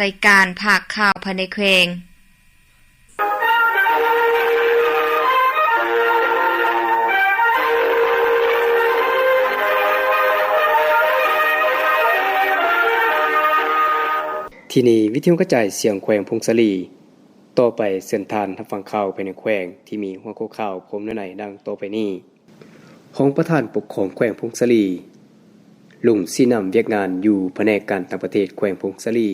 ລາຍການພາກຂ່າວພາຍໃນແຂວງ. ທີ່ນີ້ ວິທະຍຸກະຈາຍສຽງແຂວງຜົ້ງສາລີ. ຕໍ່ໄປເຊີນທ່ານຮັບຟັງຂ່າວພາຍໃນແຂວງ ທີ່ມີຫົວຂໍ້ຂ່າວພ້ອມເນື້ອໃນດັ່ງຕໍ່ໄປນີ້. ຮອງປະທານປົກຄອງແຂວງຜົ້ງສາລີ ລົງຊີ້ນຳວຽກງານຢູ່ພະແນກການຕ່າງປະເທດແຂວງຜົ້ງສາລີ.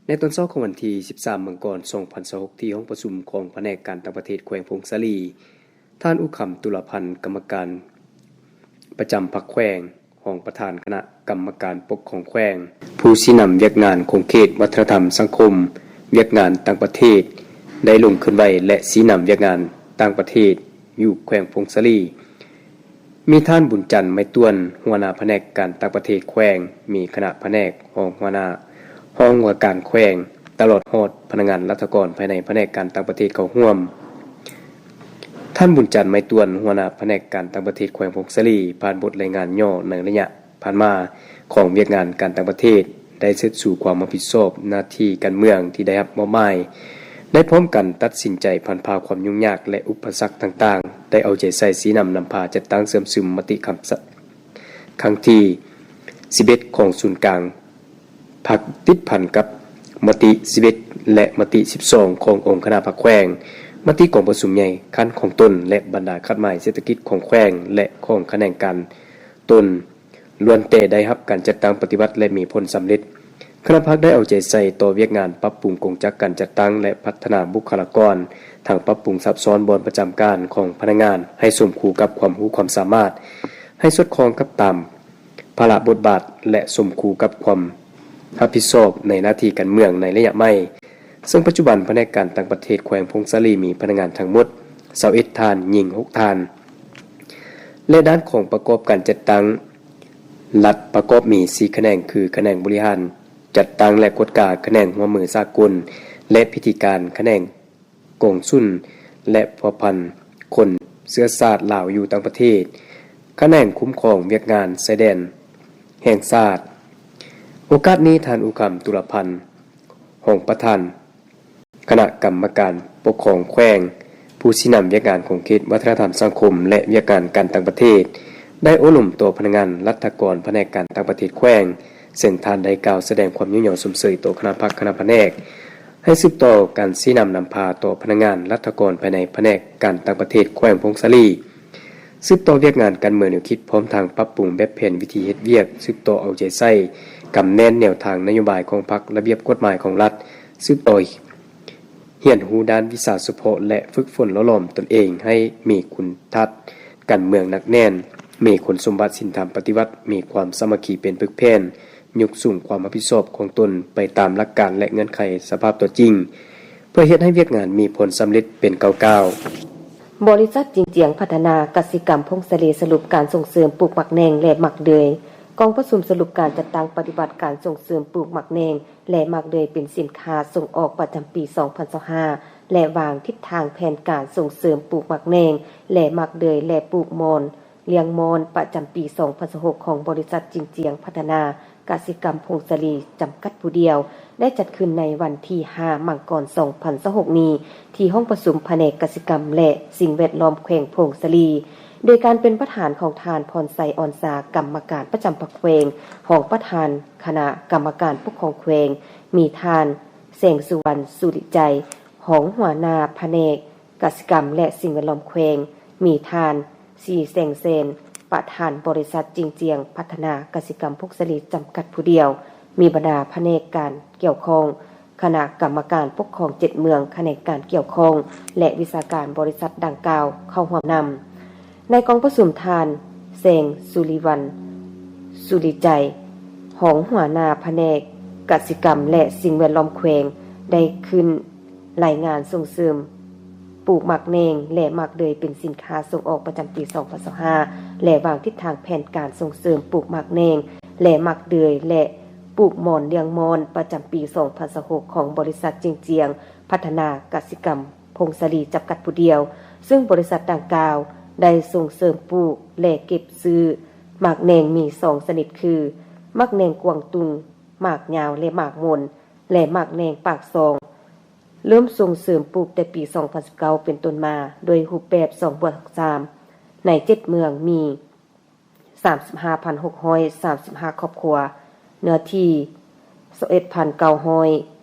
ໃນຕອນເຊົ້າຂອງວັນທີສິບສາມ ມັງກອນ ສອງພັນຊາວຫົກ ທີ່ຫ້ອງປະຊຸມຂອງພະແນກການຕ່າງປະເທດແຂວງຜົ້ງສາລີ, ທ່ານ ອຸຄຳ ຕຸລາພັນ ກຳມະການປະຈຳພັກແຂວງ, ຮອງປະທານຄະນະກຳມະການປົກຄອງແຂວງ, ຜູ້ຊີ້ນຳວຽກງານຂົງເຂດວັດທະນະທຳສັງຄົມ, ວຽກງານຕ່າງປະເທດ ໄດ້ລົງເຄື່ອນໄຫວ ແລະ ຊີ້ນຳວຽກງານຕ່າງປະເທດຢູ່ແຂວງຜົ້ງສາລີ. ມີທ່ານ ບຸນຈັນ ໄມ້ຕວນ ຫົວໜ້າພະແນກການຕ່າງປະເທດແຂວງ, ມີຄະນະພະແນກ, ຮອງຫົວໜ້າ, ຮອງວ່າການແຂວງ, ຕະຫຼອດຮອດພະນັກງານລັດຖະກອນພາຍໃນພະແນກການຕ່າງປະເທດເຂົ້າຮ່ວມ. ທ່ານ ບຸນຈັນ ໄມ້ຕວນ ຫົວໜ້າພະແນກການຕ່າງປະເທດແຂວງຜົ້ງສາລີ ຜ່ານບົດລາຍງານຫຍໍ້ໃນໄລຍະ ຜ່ານມາຂອງວຽກງານການຕ່າງປະເທດ ໄດ້ເຊີດຊູຄວາມຮັບຜິດຊອບໜ້າທີ່ການເມືອງທີ່ໄດ້ຮັບມອບໝາຍ, ໄດ້ພ້ອມກັນຕັດສິນໃຈພັນພາຄວາມຫຍຸ້ງຍາກ ແລະ ອຸປະສັກຕ່າງໆ, ໄດ້ເອົາໃຈໃສ່ຊີ້ນຳນຳພາຈັດຕັ້ງເຊື່ອມຊຶມມະຕິຄຳສະ ຄັ້ງທີສິບເອັດ ຂອງສູນກາງພັກ ຕິດພັນກັບມະຕິສິບເອັດ ແລະ ມະຕິສິບສອງ ຂອງອົງຄະນະພັກແຂວງ, ມະຕິກອງປະຊຸມໃຫຍ່ຂັ້ນຂອງຕົນ ແລະ ບັນດາຄາດໝາຍເສດຖະກິດຂອງແຂວງ ແລະ ຂອງຂະແໜງການຕົນ ລ້ວນແຕ່ໄດ້ຮັບການຈັດຕັ້ງປະຕິບັດ ແລະ ມີຜົນສຳເລັດ. ຄະນະພັກໄດ້ເອົາໃຈໃສ່ຕໍ່ວຽກງານປັບປຸງກົງຈັກການຈັດຕັ້ງ ແລະ ພັດທະນາບຸກຄະລາກອນ, ທັງປັບປຸງຊັບຊ້ອນບ່ອນປະຈຳການຂອງພະນັກງານໃຫ້ສົມຄູ່ກັບຄວາມຮູ້ຄວາມສາມາດ, ໃຫ້ສອດຄ່ອງກັບຕາມພາລະບົດບາດ ແລະ ສົມຄູ່ກັບຄວາມຮັບຜິດຊອບໃນໜ້າທີ່ການເມືອງໃນໄລຍະໃໝ່. ເຊິ່ງປັດຈຸບັນພະແນກການຕ່າງປະເທດແຂວງຜົ້ງສາລີມີພະນັກງານທັງໝົດຊາວເອັດທ່ານ, ຍິງຫົກທ່ານ ແລະ ດ້ານຂອງປະກອບການຈັດຕັ້ງລັດປະກອບມີສີ່ຂະແໜງ ຄື ຂະແໜງບໍລິຫານຈັດຕັ້ງ ແລະ ກວດກາ, ຂະແໜງຮ່ວມມືສາກົນ ແລະ ພິທີການ, ຂະແໜງກອງສຸນ ແລະ ພົວພັນຄົນເຊື້ອຊາດລາວຢູ່ຕ່າງປະເທດ, ຂະແໜງຄຸ້ມຄອງວຽກງານຊາຍແດນແຫ່ງຊາດ. ໂອກາດນີ້ ທ່ານ ອຸຄຳ ຕຸລາພັນ ຮອງປະທານ ຄະນະກຳມະການປົກຄອງແຂວງ, ຜູ້ຊີ້ນຳວຽກງານຂົງເຂດວັດທະນະທຳສັງຄົມ ແລະ ວຽກງານການຕ່າງປະເທດ ໄດ້ໂອ້ລົມຕໍ່ພະນັກງານລັດຖະກອນພະແນກການຕ່າງປະເທດແຂວງ, ເຊິ່ງທ່ານໄດ້ກ່າວສະແດງຄວາມຍ້ອງຍໍຊົມເຊີຍຕໍ່ຄະນະພັກຄະນະພະແນກ, ໃຫ້ສືບຕໍ່ການຊີ້ນຳນຳພາຕໍ່ພະນັກງານລັດຖະກອນພາຍໃນພະແນກການຕ່າງປະເທດແຂວງຜົ້ງສາລີ, ສືບຕໍ່ວຽກງານການເມືອງແນວຄິດ ພ້ອມທັງປັບປຸງແບບແຜນວິທີເຮັດວຽກ, ສືບຕໍ່ເອົາໃຈໃສ່ກຳແໜ້ນແນວທາງນະໂຍບາຍຂອງພັກ, ລະບຽບກົດໝາຍຂອງລັດ, ສືບຕໍ່ ຮຽນຮູ້ດ້ານວິຊາສະເພາະ ແລະ ຝຶກຝົນຫຼໍ່ຫຼອມຕົນເອງໃຫ້ມີຄຸນທາດການເມືອງໜັກແໜ້ນ, ມີຄຸນສົມບັດສິນທຳປະຕິວັດ, ມີຄວາມສາມັກຄີເປັນປຶກແຜ່ນ, ຍົກສູງຄວາມຮັບຜິດຊອບຂອງຕົນໄປຕາມຫຼັກການ ແລະ ເງື່ອນໄຂສະພາບຕົວຈິງ, ເພື່ອເຮັດໃຫ້ວຽກງານມີຜົນສຳເລັດເປັນກ້າວໆ. ບໍລິສັດຈິງຈຽງພັດທະນາກະສິກຳຜົ້ງສາລີ ສະຫຼຸບການສົ່ງເສີມປູກໝາກແໜ່ງ ແລະ ໝາກເດືອຍ. ກອງປະຊຸມສະຫຼຸບການຈັດຕັ້ງປະຕິບັດການສົ່ງເສີມປູກໝາກແໜ່ງ ແລະ ໝາກເດືອຍເປັນສິນຄ້າສົ່ງອອກປະຈຳປີສອງພັນຊາວຫ້າ ແລະ ວາງທິດທາງແຜນການສົ່ງເສີມປູກໝາກແໜ່ງ ແລະ ໝາກເດືອຍ ແລະ ປູກມອນລ້ຽງມອນປະຈຳປີສອງພັນຊາວຫົກ ຂອງບໍລິສັດຈິງຈຽງພັດທະນາກະສິກຳຜົ້ງສາລີ ຈຳກັດຜູ້ດຽວ ໄດ້ຈັດຂຶ້ນໃນວັນທີຫ້າ ມັງກອນ ສອງພັນຊາວຫົກນີ້ ທີ່ຫ້ອງປະຊຸມພະແນກກະສິກຳ ແລະ ສິ່ງແວດລ້ອມແຂວງຜົ້ງສາລີ ໂດຍການເປັນປະທານຂອງທ່ານ ພອນໄຊ ອອນຊາ ກຳມະການປະຈຳພັກແຂວງ, ຮອງປະທານຄະນະກຳມະການປົກຄອງແຂວງ ມີທ່ານ ແສງສຸວັນ ສຸລິໄຈ ຮອງຫົວໜ້າພະແນກກະສິກຳ ແລະ ສິ່ງແວດລ້ອມແຂວງ, ມີທ່ານ ສີແສງແສນ ປະທານບໍລິສັດຈິງຈຽງພັດທະນາກະສິກຳຜົ້ງສາລີ ຈຳກັດຜູ້ດຽວ, ມີບັນດາພະແນກການກ່ຽວຂ້ອງ, ຄະນະກຳມະການປົກຄອງເຈັດເມືອງ, ຂະແໜງການກ່ຽວຂ້ອງ ແລະ ວິຊາການບໍລິສັດດັ່ງກ່າວເຂົ້າຮ່ວມນຳ. ໃນກອງປະຊຸມ ທ່ານ ແສງສຸລິວັນ ສຸລິໄຈ ຮອງຫົວໜ້າພະແນກກະສິກຳ ແລະ ສິ່ງແວດລ້ອມແຂວງ ໄດ້ຂຶ້ນລາຍງານສົ່ງເສີມປູກໝາກແໜ່ງ ແລະ ໝາກເດືອຍເປັນສິນຄ້າສົ່ງອອກປະຈຳປີສອງພັນຊາວຫ້າ ແລະ ວາງທິດທາງແຜນການສົ່ງເສີມປູກໝາກແໜ່ງ ແລະ ໝາກເດືອຍ ແລະ ປູກມອນລ້ຽງມອນປະຈຳປີສອງພັນຊາວຫົກ ຂອງບໍລິສັດຈິງຈຽງພັດທະນາກະສິກຳ ພົງສາລີ ຈຳກັດຜູ້ດຽວ, ເຊິ່ງບໍລິສັດດັ່ງກ່າວໄດ້ສົ່ງເສີມປູກ ແລະ ເກັບຊື້ໝາກແໜ່ງມີສອງຊະນິດຄື ໝາກແໜ່ງກວາງຕຸ້ງ, ໝາກຍາວ ແລະ ໝາກມົນ, ແລະ ໝາກແໜ່ງປາກຊ່ອງ ເລີ່ມສົ່ງເສີມປູກແຕ່ປີສອງພັນສິບເກົ້າເປັນຕົ້ນມາ ໂດຍຮູບແບບສອງບວກສາມ ໃນເຈັດເມືອງມີ ສາມສິບຫ້າພັນຫົກຮ້ອຍສາມສິບຫ້າຄອບຄົວ, ເນື້ອທີ່ ຊາວເອັດພັນເກົ້າຮ້ອຍ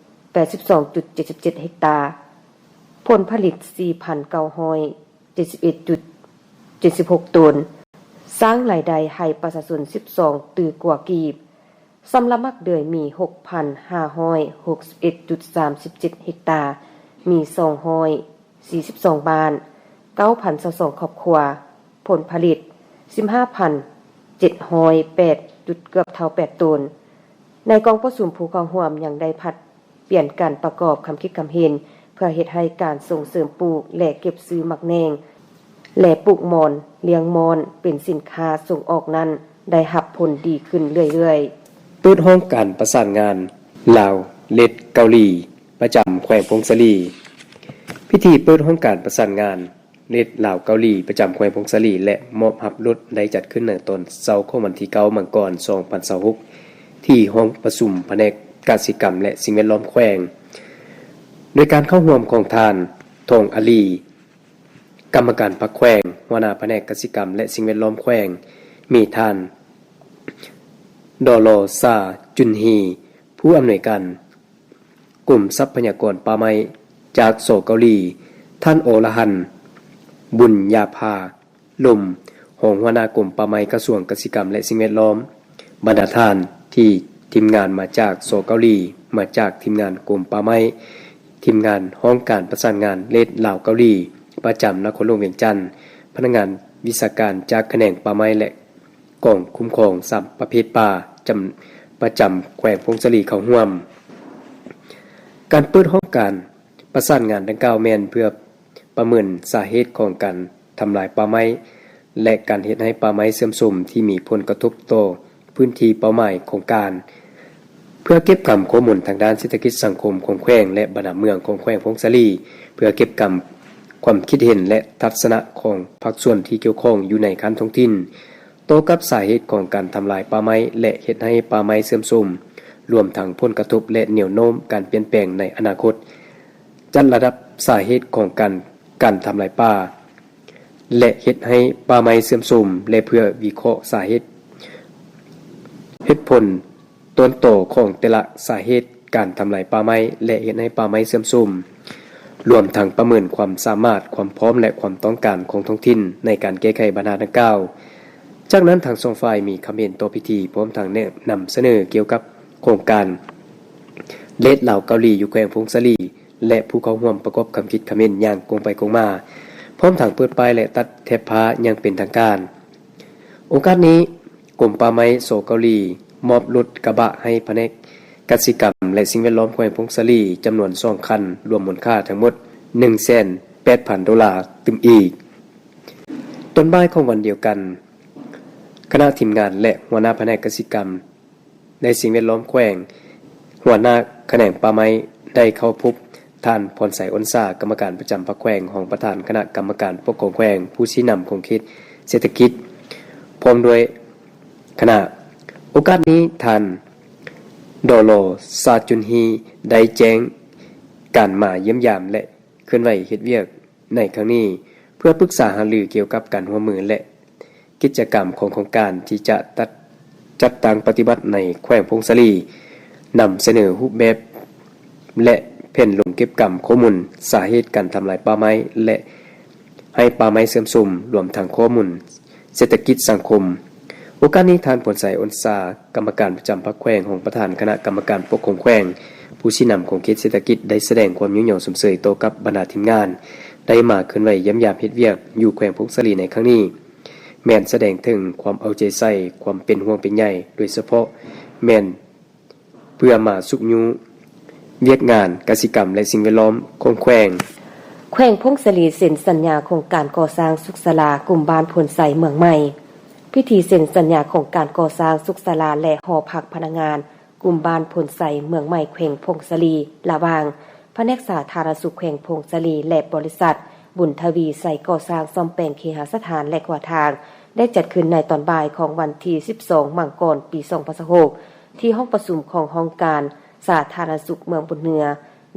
ແປດສິບສອງຈຸດເຈັດສິບເຈັດເຮັກຕາ, ຜົນຜະລິດ ສີ່ພັນເກົ້າຮ້ອຍເຈັດສິບເອັດຈຸດເຈັດສິບຫົກໂຕນ, ສ້າງລາຍໄດ້ໃຫ້ປະຊາຊົນ ສິບສອງຕື້ກວ່າກີບ. ສຳລັບໝາກເດືອຍມີ ຫົກພັນຫ້າຮ້ອຍຫົກສິບເອັດຈຸດສາມສິບເຈັດເຮັກຕາ, ມີສອງຮ້ອຍ ສີ່ສິບສອງບ້ານ, ເກົ້າພັນຊາວສອງຄອບຄົວ, ຜົນຜະລິດ ສິບຫ້າພັນເຈັດຮ້ອຍແປດຈຸດເກືອບເທົ່າແປດໂຕນ. ໃນກອງປະຊຸມ, ຜູ້ເຂົ້າຮ່ວມຍັງໄດ້ຜັດປ່ຽນກັນປະກອບຄຳຄິດຄຳເຫັນ ເພື່ອເຮັດໃຫ້ການສົ່ງເສີມປູກ ແລະ ເກັບຊື້ໝາກແໜ່ງ ແລະ ປູກມ່ອນ, ລ້ຽງມ່ອນເປັນສິນຄ້າສົ່ງອອກນັ້ນ ໄດ້ຮັບຜົນດີຂຶ້ນເລື້ອຍໆ. ເປີດຫ້ອງການປະສານງານລາວ-ເລດເກົາຫຼີ ປະຈຳແຂວງຜົ້ງສາລີ. ພິທີເປີດຫ້ອງການປະສານງານເລດລາວ-ເກົາຫຼີ ປະຈຳແຂວງຜົ້ງສາລີ ແລະ ມອບຮັບລົດ ໄດ້ຈັດຂຶ້ນໃນຕອນເຊົ້າຂອງວັນທີເກົ້າ ມັງກອນ ສອງພັນຊາວຫົກ ທີ່ຫ້ອງປະຊຸມພະແນກກະສິກຳ ແລະ ສິ່ງແວດລ້ອມແຂວງ, ໂດຍການເຂົ້າຮ່ວມຂອງທ່ານ ທອງອາລີ ກຳມະການພັກແຂວງ, ຫົວໜ້າພະແນກກະສິກຳ ແລະ ສິ່ງແວດລ້ອມແຂວງ, ມີທ່ານ ດໍລໍ ຊາ ຈຸນຮີ ຜູ້ອຳນວຍການກົມຊັບພະຍາກອນປ່າໄມ້ຈາກ ສ ເກົາຫຼີ, ທ່ານ ອໍລະຫັນ ບຸນຍາພາລົມ ຮອງຫົວໜ້າກົມປ່າໄມ້ ກະຊວງກະສິກຳ ແລະ ສິ່ງແວດລ້ອມ, ບັນດາທ່ານທີ່ທີມງານມາຈາກ ສ ເກົາຫຼີ, ມາຈາກທີມງານກົມປ່າໄມ້, ທີມງານຫ້ອງການປະສານງານເລດລາວ-ເກົາຫຼີ ປະຈຳນະຄອນຫຼວງວຽງຈັນ, ພະນັກງານວິຊາການຈາກຂະແໜງປ່າໄມ້ ແລະ ກອງຄຸ້ມຄອງສາມປະເພດປ່າ ຈຳ ປະຈຳແຂວງຜົ້ງສາລີເຂົ້າຮ່ວມ. ການເປີດຫ້ອງການປະສານງານດັ່ງກ່າວແມ່ນເພື່ອປະເມີນສາເຫດຂອງການທຳລາຍປ່າໄມ້ ແລະ ການເຮັດໃຫ້ປ່າໄມ້ເສື່ອມໂຊມທີ່ມີຜົນກະທົບຕໍ່ພື້ນທີ່ເປົ້າໝາຍຂອງການ, ເພື່ອເກັບກຳຂໍ້ມູນທາງດ້ານເສດຖະກິດສັງຄົມຂອງແຂວງ ແລະ ບັນດາເມືອງຂອງແຂວງຜົ້ງສາລີ, ເພື່ອເກັບກຳຄວາມຄິດເຫັນ ແລະ ທັດສະນະຂອງພາກສ່ວນທີ່ກ່ຽວຂ້ອງຢູ່ໃນຂັ້ນທ້ອງຖິ່ນ ຕໍ່ກັບສາເຫດຂອງການທຳລາຍປ່າໄມ້ ແລະ ເຮັດໃຫ້ປ່າໄມ້ເສື່ອມໂຊມ, ລວມທັງຜົນກະທົບ ແລະ ແນວໂນ້ມການປ່ຽນແປງໃນອະນາຄົດ, ຈັດລະດັບສາເຫດຂອງການ ການທຳລາຍປ່າ ແລະ ເຮັດໃຫ້ປ່າໄມ້ເສື່ອມໂຊມ ແລະ ເພື່ອວິເຄາະສາເຫດ, ເຫດຜົນຕົ້ນຕໍຂອງແຕ່ລະສາເຫດການທຳລາຍປ່າໄມ້ ແລະ ເຮັດໃຫ້ປ່າໄມ້ເສື່ອມໂຊມ, ລວມທັງປະເມີນຄວາມສາມາດ, ຄວາມພ້ອມ ແລະ ຄວາມຕ້ອງການຂອງທ້ອງຖິ່ນໃນການແກ້ໄຂບັນຫາດັ່ງກ່າວ. ຈາກນັ້ນ, ທັງສອງຝ່າຍມີຄຳເຫັນຕໍ່ພິທີ, ພ້ອມທັງແນະນຳສະເໜີກ່ຽວກັບໂຄງການເລດລາວເກົາຫຼີ ຢູ່ແຂວງຜົ້ງສາລີ ແລະ ຜູ້ເຂົ້າຮ່ວມປະກອບຄຳຄິດຄຳເຫັນຢ່າງກົງໄປກົງມາ, ພ້ອມທັງເປີດປ້າຍ ແລະ ຕັດແຖບຜ້າຢ່າງເປັນທາງການ. ໂອກາດນີ້, ກົມປ່າໄມ້ ສ ເກົາຫຼີ ມອບລົດກະບະໃຫ້ພະແນກກະສິກຳ ແລະ ສິ່ງແວດລ້ອມແຂວງຜົ້ງສາລີ ຈຳນວນສອງຄັນ, ລວມມູນຄ່າທັງໝົດ ໜຶ່ງແສນແປດພັນໂດລາຕື່ມອີກ. ຕອນບ່າຍຂອງວັນດຽວກັນ, ຄະນະທີມງານ ແລະ ຫົວໜ້າພະແນກກະສິກຳ ແລະ ສິ່ງແວດລ້ອມແຂວງ, ຫົວໜ້າຂະແໜງປ່າໄມ້ ໄດ້ເຂົ້າພົບທ່ານ ພອນໄຊ ອົນສາ ກຳມະການປະຈຳພັກແຂວງ, ຮອງປະທານຄະນະກຳມະການປົກຄອງແຂວງ, ຜູ້ຊີ້ນຳຂົງເຂດເສດຖະກິດ ພ້ອມດ້ວຍຄະນະ. ໂອກາດນີ້, ທ່ານ ດໍລໍ ຊາຈຸນຮີ ໄດ້ແຈ້ງການມາຢ້ຽມຢາມ ແລະ ເຄື່ອນໄຫວເຮັດວຽກໃນຄັ້ງນີ້ ເພື່ອປຶກສາຫາລືກ່ຽວກັບການຮ່ວມມື ແລະ ກິດຈະກຳຂອງໂຄງການທີ່ຈະຕັດ ຈັດຕັ້ງປະຕິບັດໃນແຂວງຜົ້ງສາລີ, ນຳສະເໜີຮູບແບບ ແລະ ແຜນລົງເກັບກຳຂໍ້ມູນສາເຫດການທຳລາຍປ່າໄມ້ ແລະ ໃຫ້ປ່າໄມ້ເສື່ອມໂຊມ, ລວມທັງຂໍ້ມູນເສດຖະກິດສັງຄົມ. ໂອກາດນີ້, ທ່ານ ພອນໄຊ ອົນສາ ກຳມະການປະຈຳພັກແຂວງ, ຮອງປະທານຄະນະກຳມະການປົກຄອງແຂວງ, ຜູ້ຊີ້ນຳຂົງເຂດເສດຖະກິດ ໄດ້ສະແດງຄວາມຍິນຍອມຊົມເຊີຍຕໍ່ກັບບັນດາທີມງານ ໄດ້ມາເຄື່ອນໄຫວຢ້ຽມຢາມເຮັດວຽກຢູ່ແຂວງຜົ້ງສາລີໃນຄັ້ງນີ້. ແມ່ນສະແດງເຖິງຄວາມເອົາໃຈໃສ່, ຄວາມເປັນຫ່ວງເປັນໃຍ, ໂດຍສະເພາະແມ່ນເພື່ອມາຊຸກຍູ້ວຽກງານກະສິກຳ ແລະ ສິ່ງແວດລ້ອມຂອງແຂວງ. ແຂວງຜົ້ງສາລີເຊັນສັນຍາໂຄງການກໍ່ສ້າງສຸກສາລາກຸ່ມບ້ານໂພນໄຊເມືອງໃໝ່. ພິທີເຊັນສັນຍາໂຄງການກໍ່ສ້າງສຸກສາລາ ແລະ ຫໍພັກພະນັກງານ ກຸ່ມບ້ານໂພນໄຊເມືອງໃໝ່ ແຂວງຜົ້ງສາລີ ລະຫວ່າງພະແນກສາທາລະນະສຸກແຂວງຜົ້ງສາລີ ແລະ ບໍລິສັດບຸນທະວີໄຊກໍ່ສ້າງສ້ອມແປງເຄຫະສະຖານ ແລະ ຂົວທາງ ໄດ້ຈັດຂຶ້ນໃນຕອນບ່າຍຂອງວັນທີສິບສອງ ມັງກອນ ປີສອງພັນຊາວຫົກ ທີ່ຫ້ອງປະຊຸມຂອງຫ້ອງການ ສາທາລະນະສຸກເມືອງບຸນເໜືອ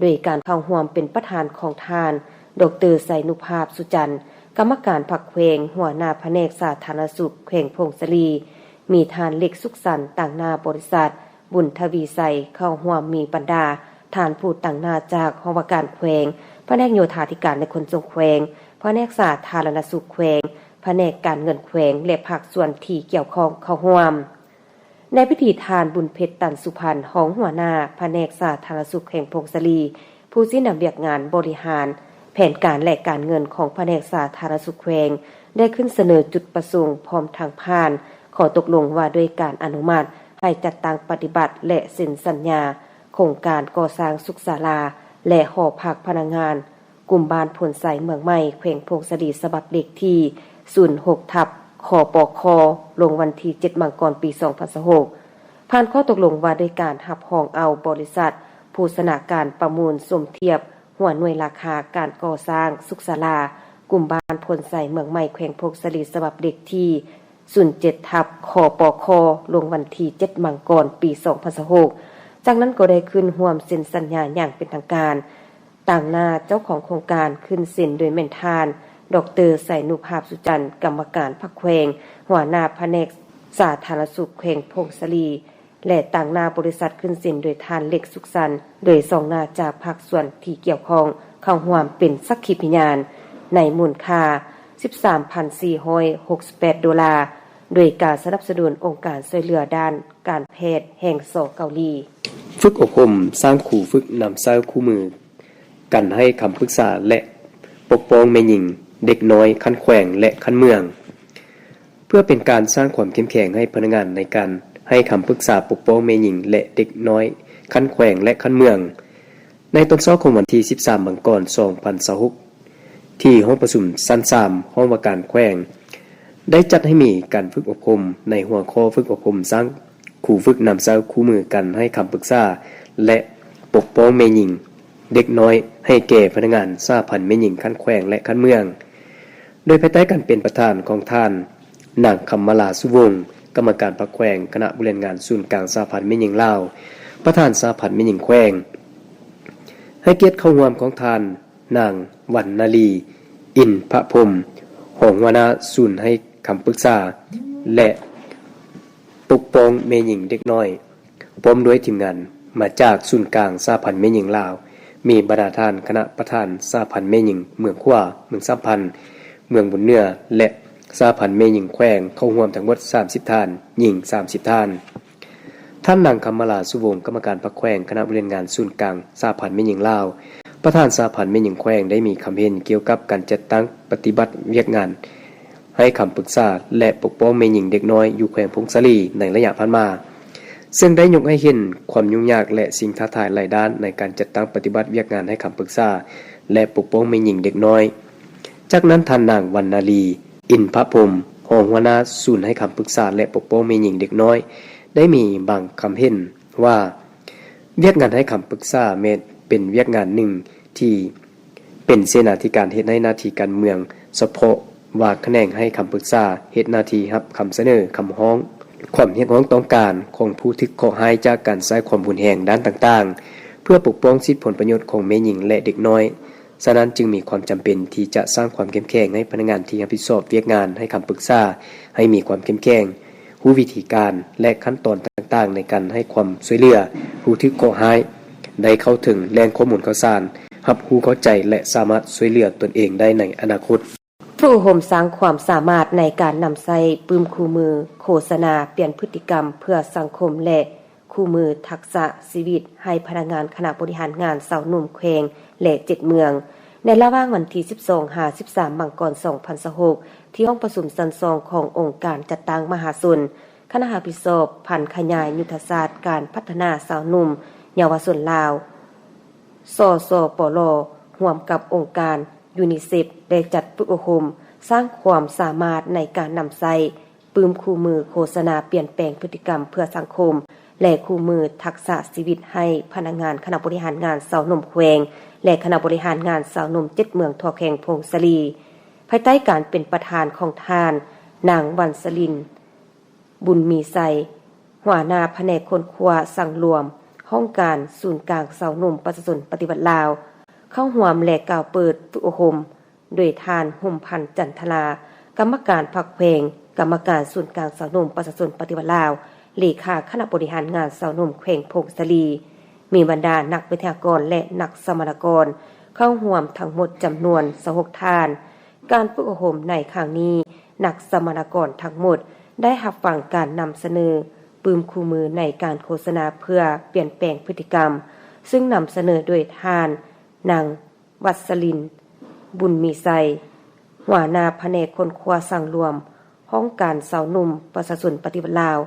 ໂດຍການເຂົ້າຮ່ວມເປັນປະທານຂອງທ່ານ ດອກເຕີ ໄຊນຸພາບ ສຸຈັນ ກຳມະການພັກແຂວງ, ຫົວໜ້າພະແນກສາທາລະນະສຸກແຂວງຜົ້ງສາລີ, ມີທ່ານ ເລັກ ສຸກສັນ ຕາງໜ້າບໍລິສັດ ບຸນທະວີໄຊ ເຂົ້າຮ່ວມມີບັນດາທ່ານຜູ້ຕາງໜ້າຈາກຫ້ອງວ່າການແຂວງ, ພະແນກໂຍທາທິການ ແລະ ຂົນສົ່ງແຂວງ, ພະແນກສາທາລະນະສຸກແຂວງ, ພະແນກການເງິນແຂວງ ແລະ ພາກສ່ວນທີ່ກ່ຽວຂ້ອງເຂົ້າຮ່ວມ. ໃນພິທີ ທ່ານ ບຸນເພັດ ຕັນສຸພັນ ຮອງຫົວໜ້າພະແນກສາທາລະນະສຸກແຂວງຜົ້ງສາລີ ຜູ້ຊີ້ນຳວຽກງານບໍລິຫານແຜນການ ແລະ ການເງິນຂອງພະແນກສາທາລະນະສຸກແຂວງ ໄດ້ຂຶ້ນສະເໜີຈຸດປະສົງ ພ້ອມທັງຜ່ານຂໍ້ຕົກລົງວ່າດ້ວຍການອະນຸມັດໃຫ້ຈັດຕັ້ງປະຕິບັດ ແລະ ເຊັນສັນຍາໂຄງການກໍ່ສ້າງສຸກສາລາ ແລະ ຫໍພັກພະນັກງານ ກຸ່ມບ້ານໂພນໄຊເມືອງໃໝ່ ແຂວງຜົ້ງສາລີ ສະບັບເລກທີສູນຫົກ ທັບ ຄປຄ ລົງວັນທີເຈັດ ມັງກອນ ປີສອງພັນຊາວຫົກ ຜ່ານຂໍ້ຕົກລົງວ່າດ້ວຍການຮັບຮອງເອົາບໍລິສັດຜູ້ຊະນະການປະມູນສົມທຽບຫົວໜ່ວຍລາຄາການກໍ່ສ້າງສຸກສາລາ ກຸ່ມບ້ານໂພນໄຊເມືອງໃໝ່ ແຂວງຜົ້ງສາລີ ສະບັບເລກທີສູນເຈັດ ທັບ ຄປຄ ລົງວັນທີເຈັດ ມັງກອນ ປີສອງພັນຊາວຫົກ ຈາກນັ້ນກໍໄດ້ຂຶ້ນຮ່ວມເຊັນສັນຍາຢ່າງເປັນທາງການ ຕາງໜ້າເຈົ້າຂອງໂຄງການຂຶ້ນເຊັນໂດຍແມ່ນທ່ານ ດອກເຕີ ໄຊນຸພາບ ສຸຈັນ ກຳມະການພັກແຂວງ, ຫົວໜ້າພະແນກສາທາລະນະສຸກແຂວງຜົ້ງສາລີ ແລະ ຕາງໜ້າບໍລິສັດຂຶ້ນເຊັນໂດຍທ່ານ ເລັກ ສຸກສັນ ໂດຍສ່ອງໜ້າຈາກພາກສ່ວນທີ່ກ່ຽວຂ້ອງເຂົ້າຮ່ວມເປັນສັກຂີພະຍານ ໃນມູນຄ່າສິບສາມພັນສີ່ຮ້ອຍຫົກສິບແປດໂດລາ ໂດຍການສະໜັບສະໜູນອົງການຊ່ວຍເຫຼືອດ້ານການແພດແຫ່ງ ສ ເກົາຫຼີ. ຝຶກອົບຮົມສ້າງຄູຝຶກນຳໃຊ້ຄູ່ມື ການໃຫ້ຄຳປຶກສາ ແລະ ປົກປ້ອງແມ່ຍິງ, ເດັກນ້ອຍ ຂັ້ນແຂວງ ແລະ ຂັ້ນເມືອງ ເພື່ອເປັນການສ້າງຄວາມເຂັ້ມແຂງໃຫ້ພະນັກງານໃນການໃຫ້ຄຳປຶກສາປົກປ້ອງແມ່ຍິງ ແລະ ເດັກນ້ອຍ ຂັ້ນແຂວງ ແລະ ຂັ້ນເມືອງ. ໃນຕອນເຊົ້າຂອງວັນທີສິບສາມ ມັງກອນ ສອງພັນຊາວຫົກ ທີ່ຫ້ອງປະຊຸມຊັ້ນສາມ ຫ້ອງວ່າການແຂວງ ໄດ້ຈັດໃຫ້ມີການຝຶກອົບຮົມໃນຫົວຂໍ້ຝຶກອົບຮົມສ້າງ ຄູຝຶກນຳໃຊ້ຄູ່ມືການໃຫ້ຄຳປຶກສາ ແລະ ປົກປ້ອງແມ່ຍິງ, ເດັກນ້ອຍ ໃຫ້ແກ່ພະນັກງານສະຫະພັນແມ່ຍິງຂັ້ນແຂວງ ແລະ ຂັ້ນເມືອງ ໂດຍພາຍໃຕ້ການເປັນປະທານຂອງທ່ານ ນາງ ຄຳມາລາ ສຸວົງ ກຳມະການພັກແຂວງ, ຄະນະບໍລິຫານງານສູນກາງສະຫະພັນແມ່ຍິງລາວ, ປະທານສະຫະພັນແມ່ຍິງແຂວງ, ໃຫ້ກຽດເຂົ້າຮ່ວມຂອງທ່ານ ນາງ ວັນນາລີ ອິນພະພົມ ຮອງຫົວໜ້າສູນໃຫ້ຄຳປຶກສາ ແລະ ປົກປ້ອງແມ່ຍິງເດັກນ້ອຍ ພ້ອມດ້ວຍທີມງານມາຈາກສູນກາງສະຫະພັນແມ່ຍິງລາວ, ມີບັນດາທ່ານຄະນະປະທານສະຫະພັນແມ່ຍິງເມືອງຂວາ, ເມືອງສາມພັນ, ເມືອງບຸນເໜືອ ແລະ ສະຫະພັນແມ່ຍິງແຂວງ ເຂົ້າຮ່ວມທັງໝົດສາມສິບທ່ານ, ຍິງສາມສິບທ່ານ. ທ່ານນາງ ຄຳມາລາ ສຸວົງ ກຳມະການພັກແຂວງ, ຄະນະບໍລິຫານງານສູນກາງສະຫະພັນແມ່ຍິງລາວ, ປະທານສະຫະພັນແມ່ຍິງແຂວງ ໄດ້ມີຄຳເຫັນກ່ຽວກັບການຈັດຕັ້ງປະຕິບັດວຽກງານ ໃຫ້ຄຳປຶກສາ ແລະ ປົກປ້ອງແມ່ຍິງເດັກນ້ອຍຢູ່ແຂວງຜົ້ງສາລີໃນໄລຍະຜ່ານມາ, ເຊິ່ງໄດ້ຍົກໃຫ້ເຫັນຄວາມຫຍຸ້ງຍາກ ແລະ ສິ່ງທ້າທາຍຫຼາຍດ້ານໃນການຈັດຕັ້ງປະຕິບັດວຽກງານໃຫ້ຄຳປຶກສາ ແລະ ປົກປ້ອງແມ່ຍິງເດັກນ້ອຍ. ຈາກນັ້ນທ່ານນາງ ວັນນາລີ ອິນພະພົມ ຮອງຫົວໜ້າສູນໃຫ້ຄຳປຶກສາ ແລະ ປົກປ້ອງແມ່ຍິງເດັກນ້ອຍ ໄດ້ມີບາງຄຳເຫັນວ່າ ວຽກງານໃຫ້ຄຳປຶກສາແມ່ນເປັນວຽກງານໜຶ່ງທີ່ ເປັນເສນາທິການເຮັດໃຫ້ໜ້າທີ່ການເມືອງສະເພາະວ່າຂະແໜງໃຫ້ຄຳປຶກສາ, ເຮັດໜ້າທີ່ຮັບຄຳສະເໜີ, ຄຳຮ້ອງ, ຄວາມຮຽກຮ້ອງຕ້ອງການຂອງຜູ້ຖືກເຄາະຮ້າຍຈາກການໃຊ້ຄວາມຮຸນແຮງດ້ານຕ່າງໆ ເພື່ອປົກປ້ອງສິດຜົນປະໂຫຍດຂອງແມ່ຍິງ ແລະ ເດັກນ້ອຍ. ສະນັ້ນຈຶ່ງມີຄວາມຈຳເປັນທີ່ຈະສ້າງຄວາມເຂັ້ມແຂງໃຫ້ພະນັກງານທີ່ຮັບຜິດຊອບວຽກງານໃຫ້ຄຳປຶກສາໃຫ້ມີຄວາມເຂັ້ມແຂງ, ຮູ້ວິທີການ ແລະ ຂັ້ນຕອນຕ່າງໆໃນການໃຫ້ຄວາມຊ່ວຍເຫຼືອຜູ້ຖືກເຄາະຮ້າຍ, ໄດ້ເຂົ້າເຖິງແຫຼ່ງຂໍ້ມູນຂ່າວສານ, ຮັບຮູ້ເຂົ້າໃຈ ແລະ ສາມາດຊ່ວຍເຫຼືອຕົນເອງໄດ້ໃນອະນາຄົດ. ຝຶກອົບຮົມສ້າງຄວາມສາມາດໃນການນຳໃຊ້ປຶ້ມຄູ່ມືໂຄສະນາປ່ຽນພຶດຕິກຳເພື່ອສັງຄົມ ແລະ ຄູ່ມືທັກສະຊີວິດໃຫ້ພະນັກງານຄະນະບໍລິຫານງານຊາວໜຸ່ມແຂວງ ແລະ ເຈັດເມືອງ ໃນລະຫວ່າງວັນທີສິບສອງ ຫາ ສິບສາມ ມັງກອນ ສອງພັນຊາວຫົກ ທີ່ຫ້ອງປະຊຸມຊັ້ນສອງຂອງອົງການຈັດຕັ້ງມະຫາຊົນ ຄະນະຮັບຜິດຊອບຜັນຂະຫຍາຍຍຸດທະສາດການພັດທະນາຊາວໜຸ່ມເຍົາວະຊົນລາວ ສສປລ ຮ່ວມກັບອົງການຢູນິເຊັບ ໄດ້ຈັດຝຶກອົບຮົມສ້າງຄວາມສາມາດໃນການນຳໃຊ້ ປຶ້ມຄູ່ມືໂຄສະນາປ່ຽນແປງພຶດຕິກຳເພື່ອສັງຄົມ ແລະ ຄູ່ມືທັກສະຊີວິດໃຫ້ພະນັກງານຄະນະບໍລິຫານງານຊາວໜຸ່ມແຂວງ ແລະ ຄະນະບໍລິຫານງານຊາວໜຸ່ມເຈັດເມືອງທົ່ວແຂວງຜົ້ງສາລີ ພາຍໃຕ້ການເປັນປະທານຂອງທ່ານ ນາງ ວັນສະລິນ ບຸນມີໄຊ ຫົວໜ້າພະແນກຄົ້ນຄວ້າສັງລວມ ຫ້ອງການສູນກາງຊາວໜຸ່ມປະຊາຊົນປະຕິວັດລາວ ເຂົ້າຮ່ວມ ແລະ ກ່າວເປີດຝຶກອົບຮົມ ໂດຍທ່ານ ຫົມພັນ ຈັນທະລາ ກຳມະການພັກແຂວງ, ກຳມະການສູນກາງຊາວໜຸ່ມປະຊາຊົນປະຕິວັດລາວ, ເລຂາຄະນະບໍລິຫານງານຊາວໜຸ່ມແຂວງຜົ້ງສາລີ, ມີບັນດານັກວິທະຍາກອນ ແລະ ນັກສຳມະນາກອນເຂົ້າຮ່ວມທັງໝົດຈຳນວນຊາວຫົກທ່ານ. ການຝຶກອົບຮົມໃນຄັ້ງນີ້, ນັກສຳມະນາກອນທັງໝົດໄດ້ຮັບຟັງການນຳສະເໜີປຶ້ມຄູ່ມືໃນການໂຄສະນາເພື່ອປ່ຽນແປງພຶດຕິກຳ, ເຊິ່ງນຳສະເໜີໂດຍທ່ານ ນາງ ວັດສະລິນ ບຸນມີໄຊ, ຫົວໜ້າພະແນກຄົ້ນຄວ້າສັງລວມ ຫ້ອງການຊາວໜຸ່ມປະຊາຊົນປະຕິວັດລາວ,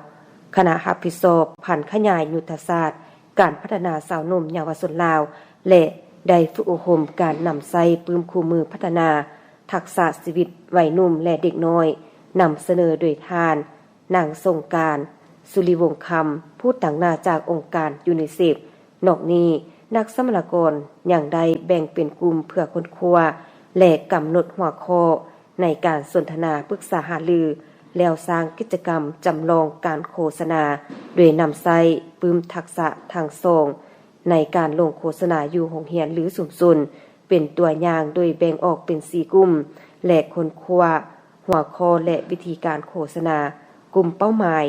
ຄະນະຮັບຜິດຊອບຜັນຂະຫຍາຍຍຸດທະສາດການພັດທະນາຊາວໜຸ່ມເຍົາວະຊົນລາວ ແລະ ໄດ້ຝຶກອົບຮົມການນຳໃຊ້ປຶ້ມຄູ່ມືພັດທະນາທັກສະຊີວິດໄວໜຸ່ມ ແລະ ເດັກນ້ອຍ, ນຳສະເໜີໂດຍທ່ານ ນາງ ສົງການ ສຸລິວົງຄຳ, ຜູ້ຕາງໜ້າຈາກອົງການຢູນິເຊັບ. ນອກນີ້, ນັກສຳມະນາກອນຍັງໄດ້ແບ່ງເປັນກຸ່ມເພື່ອຄົ້ນຄວ້າ ແລະ ກຳນົດຫົວຂໍ້ໃນການສົນທະນາປຶກສາຫາລື ແລ້ວສ້າງກິດຈະກຳຈຳລອງການໂຄສະນາ ໂດຍນຳໃຊ້ປຶ້ມທັກສະທັງສອງໃນການລົງໂຄສະນາຢູ່ໂຮງຮຽນ ຫຼື ຊຸມຊົນ ເປັນຕົວຢ່າງ ໂດຍແບ່ງອອກເປັນສີ່ກຸ່ມ ແລະ ຄົ້ນຄວ້າຫົວຂໍ້ ແລະ ວິທີການໂຄສະນາກຸ່ມເປົ້າໝາຍ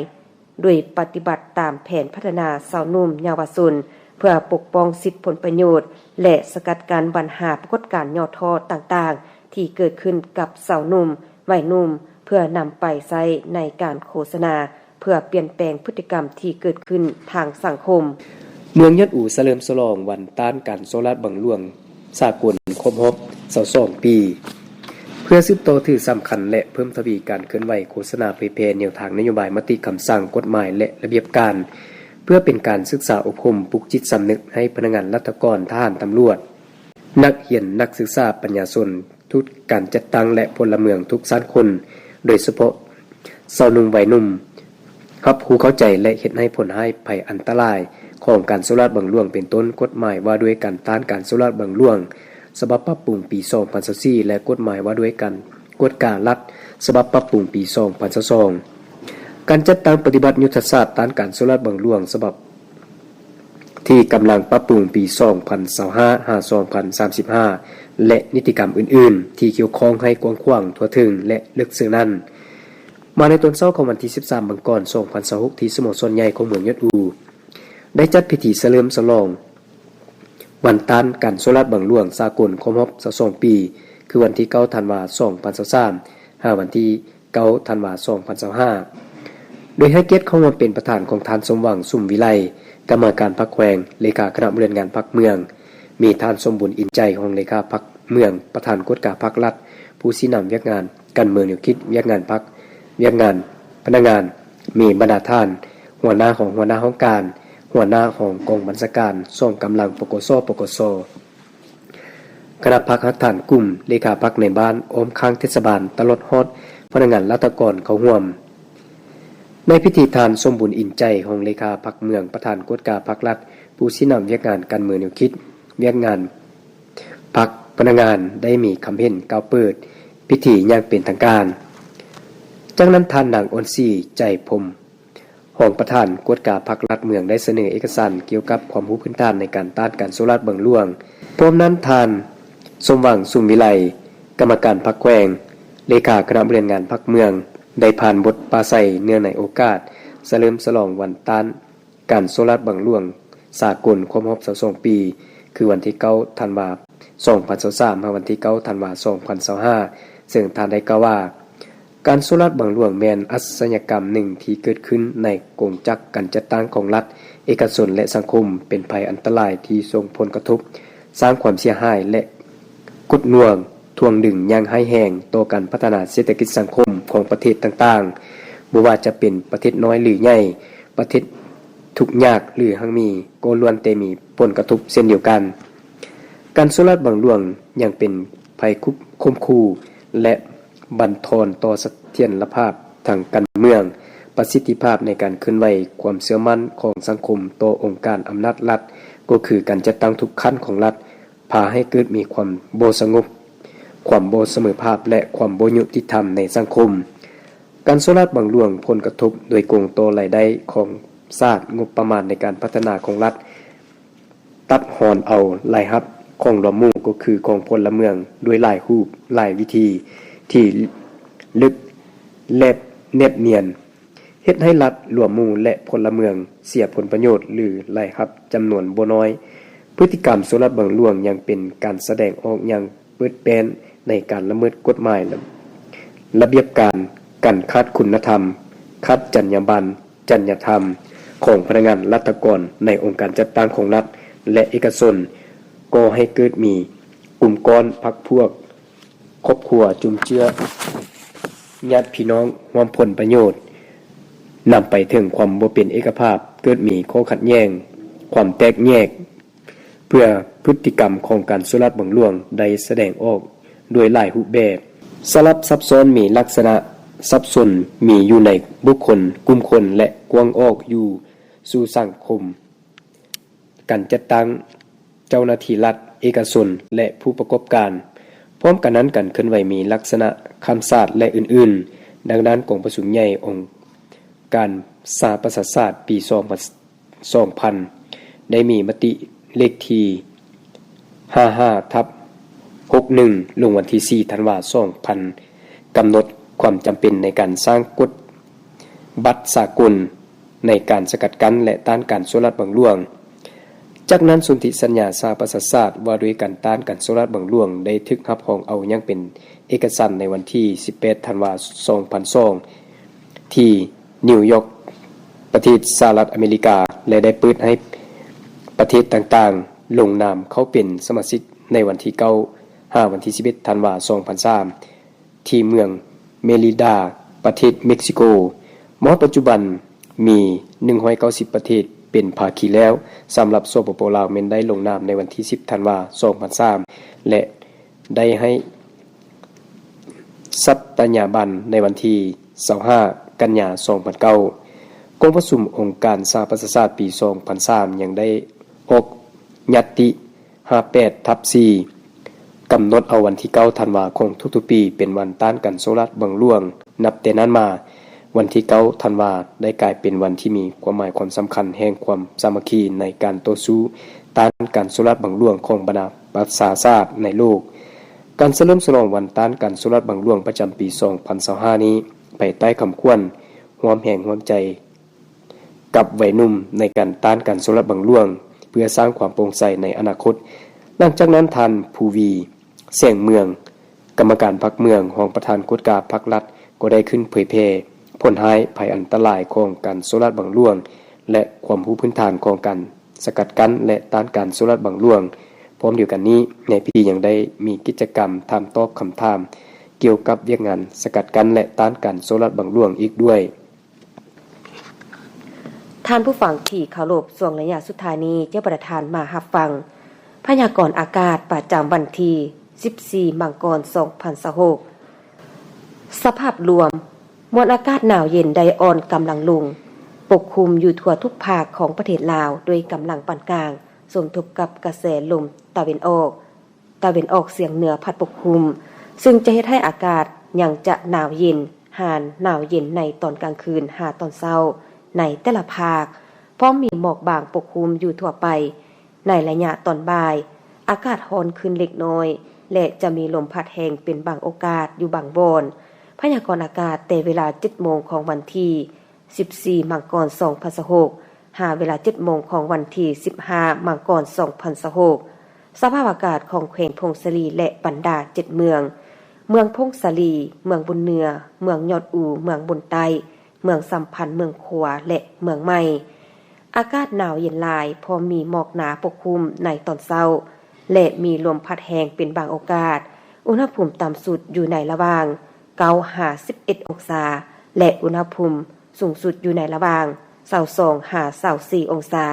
ໂດຍປະຕິບັດຕາມແຜນພັດທະນາຊາວໜຸ່ມເຍົາວະຊົນ ເພື່ອປົກປ້ອງສິດຜົນປະໂຫຍດ ແລະ ສະກັດກັ້ນບັນຫາປາກົດການຫຍໍ້ທໍ້ຕ່າງໆ ທີ່ເກີດຂຶ້ນກັບຊາວໜຸ່ມ ໄວໜຸ່ມ ເພື່ອນຳໄປໃຊ້ໃນການໂຄສະນາ ເພື່ອປ່ຽນແປງພຶດຕິກຳທີ່ເກີດຂຶ້ນທາງສັງຄົມ. ເມືອງຍອດອູສະເຫຼີມສະຫຼອງວັນຕ້ານການສໍ້ລາດບັງຫຼວງສາກົນຄົບຮອບຊາວສອງປີ ເພື່ອສືບຕໍ່ຖືສຳຄັນ ແລະ ເພີ່ມທະວີການເຄື່ອນໄຫວໂຄສະນາເຜີຍແຜ່ແນວທາງນະໂຍບາຍ, ມະຕິຄຳສັ່ງ, ກົດໝາຍ ແລະ ລະບຽບການ ເພື່ອເປັນການສຶກສາອົບຮົມ, ປຸກຈິດສຳນຶກໃຫ້ພະນັກງານລັດຖະກອນ, ທະຫານ, ຕຳຫຼວດ, ນັກຮຽນ, ນັກສຶກສາ, ປັນຍາຊົນ, ທຸກການຈັດຕັ້ງ ແລະ ພົນລະເມືອງທຸກຊັ້ນຄົນ, ໂດຍສະເພາະຊາວໜຸ່ມໄວໜຸ່ມ ຮັບຮູ້ເຂົ້າໃຈ ແລະ ເຮັດໃຫ້ຜົນຮ້າຍໄພອັນຕະລາຍຂອງການສໍ້ລາດບັງຫຼວງ ເປັນຕົ້ນ ກົດໝາຍວ່າດ້ວຍການຕ້ານການສໍ້ລາດບັງຫຼວງ ສະບັບປັບປຸງປີສອງພັນຊາວສີ່ ແລະ ກົດໝາຍວ່າດ້ວຍການກວດກາລັດ ສະບັບປັບປຸງປີສອງພັນຊາວສອງ. ການຈັດຕັ້ງປະຕິບັດຍຸດທະສາດຕ້ານການສໍ້ລາດບັງຫຼວງ ສະບັບ ທີ່ກຳລັງປັບປຸງປີສອງພັນຊາວຫ້າ ຫາ ສອງພັນສາມສິບຫ້າ ແລະ ນິຕິກຳອື່ນໆ ທີ່ກ່ຽວຂ້ອງໃຫ້ກວ້າງຂວາງ, ທົ່ວເຖິງ ແລະ ເລິກເຊິ່ງນັ້ນ. ມາໃນຕອນເຊົ້າຂອງວັນທີສິບສາມ ມັງກອນ ສອງພັນຊາວຫົກ ທີ່ສະໂມສອນໃຫຍ່ຂອງເມືອງຍອດອູ ໄດ້ຈັດພິທີສະເຫຼີມສະຫຼອງວັນຕ້ານການສໍ້ລາດບັງຫຼວງສາກົນຄົບຮອບຊາວສອງປີ ຄືວັນທີເກົ້າ ທັນວາ ສອງພັນຊາວສາມ ຫາ ວັນທີ ເກົ້າ ທັນວາ ສອງພັນຊາວຫ້າ ໂດຍໃຫ້ກຽດເຂົ້າຮ່ວມເປັນປະທານຂອງທ່ານ ສົມຫວັງ ສຸມວິໄລ ກຳມະການພັກແຂວງ, ເລຂາຄະນະບໍລິຫານງານພັກເມືອງ, ມີທ່ານ ສົມບູນ ອິນໃຈ ຮອງເລຂາພັກເມືອງ, ປະທານກວດກາພັກລັດ, ຜູ້ຊີ້ນຳວຽກງານການເມືອງແນວຄິດ, ວຽກງານພັກ, ວຽກງານພະນັກງານ, ມີບັນດາທ່ານ ຫົວໜ້າຫ້ອງ, ຫົວໜ້າຫ້ອງການ, ຫົວໜ້າຫ້ອງກອງບັນຊາການ, ສອງກຳລັງ ປກສ, ປກສ. ຄະນະພັກຮາກຖານກຸ່ມ, ເລຂາພັກໃນບ້ານ, ອ້ອມຂ້າງເທດສະບານ, ຕະຫຼອດຮອດພະນັກງານລັດຖະກອນເຂົ້າຮ່ວມ. ໃນພິທີ, ທ່ານ ສົມບູນ ອິນໃຈ ຮອງເລຂາພັກເມືອງ, ປະທານກວດກາພັກລັດ, ຜູ້ຊີ້ນຳວຽກງານການເມືອງແນວຄິດ, ວຽກງານພັກ, ພະນັກງານ ໄດ້ມີຄຳເຫັນກ່າວເປີດພິທີຢ່າງເປັນທາງການ. ຈາກນັ້ນ, ທ່ານ ນາງ ອ່ອນສີ ໃຈພົມ ຮອງປະທານກວດກາພັກລັດເມືອງ ໄດ້ສະເໜີເອກະສານກ່ຽວກັບຄວາມຮູ້ພື້ນຖານໃນການຕ້ານການສໍ້ລາດບັງຫຼວງ. ພ້ອມນັ້ນ, ທ່ານ ສົມຫວັງ ສຸມວິໄລ ກຳມະການພັກແຂວງ, ເລຂາຄະນະບໍລິຫານງານພັກເມືອງ ໄດ້ຜ່ານບົດປາໄສເນື່ອງໃນໂອກາດສະເຫຼີມສະຫຼອງວັນຕ້ານການສໍ້ລາດບັງຫຼວງສາກົນຄົບຮອບຊາວສອງປີ ຄືວັນທີເກົ້າ ທັນວາ ສອງພັນຊາວສາມ ຫາ ວັນທີເກົ້າ ທັນວາ ສອງພັນຊາວຫ້າ ເຊິ່ງທ່ານໄດ້ກ່າວວ່າ, ການສໍ້ລາດບັງຫຼວງແມ່ນອາດຊະຍາກຳໜຶ່ງທີ່ເກີດຂຶ້ນໃນກົງຈັກການຈັດຕັ້ງຂອງລັດ, ເອກະຊົນ ແລະ ສັງຄົມ, ເປັນໄພອັນຕະລາຍທີ່ສົ່ງຜົນກະທົບ, ສ້າງຄວາມເສຍຫາຍ ແລະ ກົດໜ່ວງ, ຖ່ວງດຶງຢ່າງຮ້າຍແຮງຕໍ່ການພັດທະນາເສດຖະກິດສັງຄົມຂອງປະເທດຕ່າງໆ, ບໍ່ວ່າຈະເປັນປະເທດນ້ອຍ ຫຼື ໃຫຍ່, ປະເທດທຸກຍາກ ຫຼື ຮັ່ງມີ ກໍລ້ວນແຕ່ມີຜົນກະທົບເຊັ່ນດຽວກັນ. ການສໍ້ລາດບັງຫຼວງຍັງເປັນໄພຂົ່ມຂູ່ ແລະ ບັນທອນຕໍ່ສະຖຽນລະພາບທາງການເມືອງ, ປະສິດທິພາບໃນການເຄື່ອນໄຫວ, ຄວາມເຊື່ອໝັ້ນຂອງສັງຄົມຕໍ່ອົງການອຳນາດລັດ, ກໍຄືການຈັດຕັ້ງທຸກຂັ້ນຂອງລັດ, ພາໃຫ້ເກີດມີຄວາມບໍ່ສະຫງົບ, ຄວາມບໍ່ສະເໝີພາບ ແລະ ຄວາມບໍ່ຍຸຕິທຳໃນສັງຄົມ. ການສໍ້ລາດບັງຫຼວງຜົນກະທົບໂດຍກົງຕໍ່ລາຍໄດ້ຂອງຊາດ, ງົບປະມານໃນການພັດທະນາຂອງລັດ, ຕັດຮອນເອົາລາຍຮັບຂອງຫຼວມໝູ່ ກໍຄືຂອງພົນລະເມືອງ ດ້ວຍຫຼາຍຮູບຫຼາຍວິທີທີ່ເລິກແລບແນບນຽນ, ເຮັດໃຫ້ລັດ, ຫຼວມໝູ່ ແລະ ພົນລະເມືອງເສຍຜົນປະໂຫຍດ ຫຼື ລາຍຮັບຈຳນວນບໍ່ນ້ອຍ. ພຶດຕິກຳສໍ້ລາດບັງຫຼວງຍັງເປັນການສະແດງອອກຢ່າງເປີດແປ້ນໃນການລະເມີດກົດໝາຍ, ລະບຽບການ, ການຂາດຄຸນນະທຳ, ຂາດຈັນຍາບັນ, ຈັນຍາທຳຂອງພະນັກງານລັດຖະກອນໃນອົງການຈັດຕັ້ງຂອງລັດ ແລະ ເອກະຊົນ, ກໍ່ໃຫ້ເກີດມີກຸ່ມກ້ອນ, ພັກພວກ, ຄອບຄົວ, ຈຸ້ມເຈື້ອ, ຍາດພີ່ນ້ອງຮ່ວມຜົນປະໂຫຍດ, ນຳໄປເຖິງຄວາມບໍ່ເປັນເອກະພາບ, ເກີດມີຂໍ້ຂັດແຍ່ງ, ຄວາມແຕກແຍກ, ເພື່ອພຶດຕິກຳຂອງການສໍ້ລາດບັງຫຼວງໄດ້ສະແດງອອກດ້ວຍຫຼາຍຮູບແບບ, ສະຫຼັບຊັບຊ້ອນ, ມີລັກສະນະສັບສົນ, ມີຢູ່ໃນບຸກຄົນ, ກຸ່ມຄົນ ແລະ ກວ້າງອອກຢູ່ສູ່ສັງຄົມ, ການຈັດຕັ້ງເຈົ້າໜ້າທີ່ລັດ, ເອກະຊົນ ແລະ ຜູ້ປະກອບການ. ພ້ອມກັນນັ້ນ, ການເຄື່ອນໄຫວມີລັກສະນະຂ້າມຊາດ ແລະ ອື່ນໆ. ດັ່ງນັ້ນ, ກອງປະຊຸມໃຫຍ່ອົງການສະຫະປະຊາຊາດປີສອງພັນ ສອງພັນ ໄດ້ມີມະຕິເລກທີຫ້າຫ້າທັບຫົກໜຶ່ງ ລົງວັນທີສີ່ ທັນວາ ສອງພັນ ກຳນົດຄວາມຈຳເປັນໃນການສ້າງກົດບັດສາກົນໃນການສະກັດກັ້ນ ແລະ ຕ້ານການສໍ້ລາດບັງຫຼວງ. ຈາກນັ້ນ, ສົນທິສັນຍາສະຫະປະຊາຊາດວ່າດ້ວຍການຕ້ານການສໍ້ລາດບັງຫຼວງ ໄດ້ຖືກຮັບຮອງເອົາຢ່າງເປັນເອກະສັນໃນວັນທີສິບແປດ ທັນວາ ສອງພັນສອງ ທີ່ນິວຢອກ ປະເທດສະຫະລັດອາເມລິກາ ແລະ ໄດ້ເປີດໃຫ້ປະເທດຕ່າງໆລົງນາມເຂົ້າເປັນສະມາຊິກໃນວັນທີເກົ້າ ຫາວັນທີສິບເອັດ ທັນວາ ສອງພັນສາມ ທີ່ເມືອງເມລິດາ ປະເທດເມັກຊິໂກ. ມາຮອດປັດຈຸບັນມີໜຶ່ງຮ້ອຍເກົ້າສິບປະເທດເປັນພາຄີແລ້ວ. ສຳລັບ ສປປ ລາວ ແມ່ນໄດ້ລົງນາມໃນວັນທີສິບ ທັນວາ ສອງພັນສາມ ແລະ ໄດ້ໃຫ້ສັດຕະຍາບັນໃນວັນທີຊາວຫ້າ ກັນຍາ ສອງພັນເກົ້າ. ກອງປະຊຸມອົງການສະຫະປະຊາຊາດປີສອງພັນສາມ ຍັງໄດ້ອອກຍັດຕິຫ້າແປດທັບສີ່ ກຳນົດເອົາວັນທີເກົ້າ ທັນວາ ຂອງທຸກໆປີ ເປັນວັນຕ້ານການສໍ້ລາດບັງຫຼວງ. ນັບແຕ່ນັ້ນມາ, ວັນທີເກົ້າ ທັນວາ ໄດ້ກາຍເປັນວັນທີ່ມີຄວາມໝາຍຄວາມສຳຄັນແຫ່ງຄວາມສາມັກຄີໃນການຕໍ່ສູ້ຕ້ານການສໍ້ລາດບັງຫຼວງຂອງບັນດາປະຊາຊາດໃນໂລກ. ການສະເຫຼີມສະຫຼອງວັນຕ້ານການສໍ້ລາດບັງຫຼວງປະຈຳປີສອງພັນຊາວຫ້ານີ້ ພາຍໃຕ້ຄຳຂວັນ ຮ່ວມແຮງຮ່ວມໃຈກັບໄວໜຸ່ມໃນການຕ້ານການສໍ້ລາດບັງຫຼວງ ເພື່ອສ້າງຄວາມໂປ່ງໃສໃນອະນາຄົດ. ຫຼັງຈາກນັ້ນ, ທ່ານ ພູວີ ແສງເມືອງ, ກຳມະການພັກເມືອງ, ຮອງປະທານກວດກາພັກລັດ ກໍໄດ້ຂຶ້ນເຜີຍແຜ່ຜົນຮ້າຍ, ໄພອັນຕະລາຍຂອງການສໍ້ລາດບັງຫຼວງ ແລະ ຄວາມຮູ້ພື້ນຖານຂອງການສະກັດກັ້ນ ແລະ ຕ້ານການສໍ້ລາດບັງຫຼວງ. ພ້ອມດຽວກັນນີ້, ໃນພິທີຍັງໄດ້ມີກິດຈະກຳຖາມຕອບຄຳຖາມກ່ຽວກັບວຽກງານສະກັດກັ້ນ ແລະ ຕ້ານການສໍ້ລາດບັງຫຼວງອີກດ້ວຍ. ທ່ານຜູ້ຟັງທີ່ເຄົາລົບ, ຊ່ວງໄລຍະສຸດທ້າຍນີ້ ຈະປະທານມາຮັບຟັງພະຍາກອນອາກາດປະຈຳວັນທີສິບສີ່ ມັງກອນ ສອງພັນຊາວຫົກ. ສະພາບລວມ, ມວນອາກາດໜາວເຢັນໄດ້ອ່ອນກຳລັງລົງ, ປົກຄຸມຢູ່ທົ່ວທຸກພາກຂອງປະເທດລາວ ໂດຍກຳລັງປານກາງ, ສົມທົບກັບກະແສລົມຕາເວັນອອກ ຕາເວັນອອກສຽງເໜືອພັດປົກຄຸມ, ຊຶ່ງຈະເຮັດໃຫ້ອາກາດຍັງຈະໜາວເຢັນ, ຫາໜາວເຢັນໃນຕອນກາງຄືນຫາຕອນເຊົ້າໃນແຕ່ລະພາກ, ພ້ອມມີໝອກບາງປົກຄຸມຢູ່ທົ່ວໄປ. ໃນໄລຍະຕອນບ່າຍ, ອາກາດຮ້ອນຂຶ້ນເລັກນ້ອຍ ແລະ ຈະມີລົມພັດແຮງເປັນບາງໂອກາດຢູ່ບາງບ່ອນ. ພະຍາກອນອາກາດແຕ່ເວລາເຈັດໂມງຂອງວັນທີ ສິບສີ່ ມັງກອນ ສອງພັນຊາວຫົກ ຫາເວລາເຈັດໂມງຂອງວັນທີ ສິບຫ້າ ມັງກອນ ສອງພັນຊາວຫົກ. ສະພາບອາກາດຂອງແຂວງຜົ້ງສາລີ ແລະ ບັນດາເຈັດເມືອງ, ເມືອງຜົ້ງສາລີ, ເມືອງບຸນເໜືອ, ເມືອງຍອດອູ, ເມືອງບຸນໃຕ້, ເມືອງສຳພັນ, ເມືອງຂວາ ແລະ ເມືອງໃໝ່. ອາກາດໜາວເຢັນຫຼາຍ, ພ້ອມມີໝອກໜາປົກຄຸມໃນຕອນເຊົ້າ ແລະ ມີລົມພັດແຮງເປັນບາງໂອກາດ. ອຸນຫະພູມຕ່ຳສຸດຢູ່ໃນລະຫວ່າງ ເກົ້າ ຫາ ສິບເອັດ ອົງສາ ແລະ ອຸນຫະພູມ ສູງສຸດຢູ່ໃນລະຫວ່າງ ຊາວສອງ ຫາ ຊາວສີ່ ອົງສາ.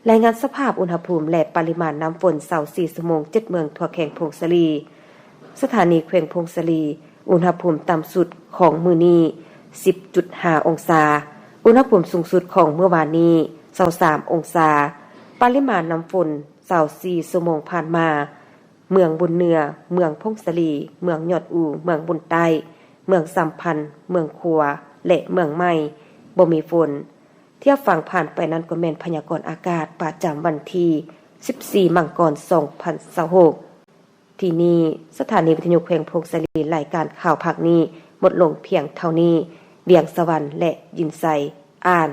ລາຍງານສະພາບອຸນຫະພູມ ແລະ ປະລິມານນ້ຳຝົນ ຊາວສີ່ ຊົ່ວໂມງ ເຈັດເມືອງທົ່ວແຂວງຜົ້ງສາລີ. ສະຖານີແຂວງຜົ້ງສາລີ, ອຸນຫະພູມຕ່ຳສຸດຂອງມື້ນີ້ ສິບຈຸດຫ້າ ອົງສາ, ອຸນຫະພູມສູງສຸດຂອງມື້ວານນີ້ ຊາວສາມ ອົງສາ. ປະລິມານນ້ຳຝົນ ຊາວສີ່ ຊົ່ວໂມງຜ່ານມາ, ເມືອງບຸນເໜືອ, ເມືອງຜົ້ງສາລີ, ເມືອງຍອດອູ, ເມືອງບຸນໃຕ້, ເມືອງສຳພັນ, ເມືອງຂວາ ແລະ ເມືອງໃໝ່ ບໍ່ມີຝົນ. ທຽບຟັງຜ່ານໄປນັ້ນກໍແມ່ນພະຍາກອນອາກາດປະຈຳວັນທີ ສິບສີ່ ມັງກອນ ສອງພັນຊາວຫົກ. ທີ່ນີ້ ສະຖານີວິທະຍຸແຂວງຜົ້ງສາລີ ລາຍການຂ່າວພາກນີ້ໝົດລົງພຽງເທົ່ານີ້. ວຽງສະຫວັນ ແລະ ຍິນໄຊ ອ່ານ.